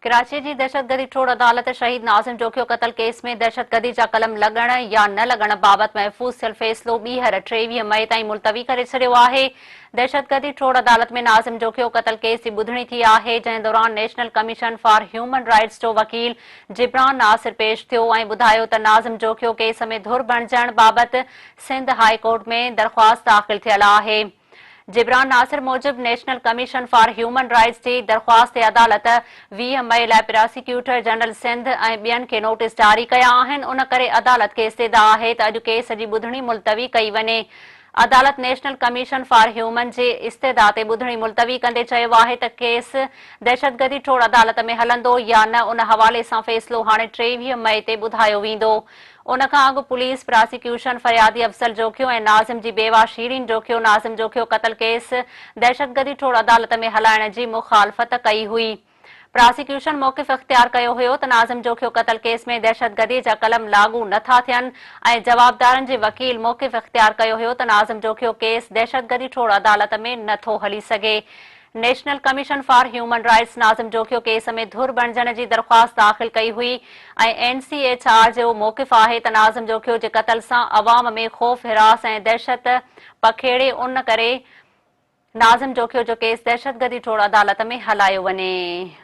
ڪراچي جي دهشتگردي ٽوڙ عدالت شهيد ناظم جوکيو قتل ڪيس ۾ دهشتگردي جا قلم لڳڻ يا نه لڳڻ بابت محفوظ ٿيل فيصلو ٻيهر 23 مئي تائين ملتوي ڪري ڇڏيو آهي. دهشتگردي ٽوڙ عدالت ۾ ناظم جوکيو قتل ڪيس جي ٻڌڻي ٿي آهي، جنهن دوران national commission for human rights جو وڪيل جبران ناصر پيش ٿيو ۽ ٻڌايو ته ناظم جوکيو ڪيس ۾ ڌر بڻجڻ بابت سنڌ هاء ڪورٽ ۾ درخواست داخل ٿيل آهي. جبران ناصر موجب national commission for human rights جي درخواست تي عدالت 20 مئي لاء پراسيڪيوٽر جنرل سنڌ ۽ ٻين کي نوٽيس جاري ڪيا آهن، ان ڪري عدالت کي استدعا آهي ته اڄ ڪيس جي ٻڌڻي ملتوي ڪئي وڃي. عدالت نيشنل ڪميشن فار هيومن جي استدعا تي ٻڌڻي ملتوي ڪندي چيو آهي ته ڪيس دهشتگردي ٽوڙ عدالت ۾ هلندو يا نه ان حوالي سان فيصلو هاڻي 23 مئي تي ٻڌايو ويندو. ان کان اڳ پوليس پراسيڪيوشن فريادي افضل جوکيو ۽ ناظم جي بيواهه شيرين جوکيو ناظم جوکيو قتل ڪيس دهشتگردي ٽوڙ عدالت ۾ هلائڻ جي مخالفت ڪئي هئي. پراسيڪيوشن موقف اختيار ڪيو هيو ته ناظم جوکيو قتل ڪيس ۾ دهشتگردي جا قلم لاڳو نه ٿا ٿين ۽ جوابدارن جي وڪيل موقف اختيار ڪيو هيو ته ناظم جوکيو ڪيس دهشتگردي ٽوڙ عدالت ۾ نه ٿو هلي سگهي. National commission for human rights Nazim Jokhio case ۾ ڌر بڻجڻ جي درخواست داخل ڪئي هئي ۽ اين سي ايڇ آر جو موقف آهي ته ناظم جوکيو جي قتل سان عوام ۾ خوف هراس ۽ دهشت پکيڙي ان ڪري ناظم جوکيو جو ڪيس دهشتگردي ٽوڙ عدالت ۾ هلايو وڃي.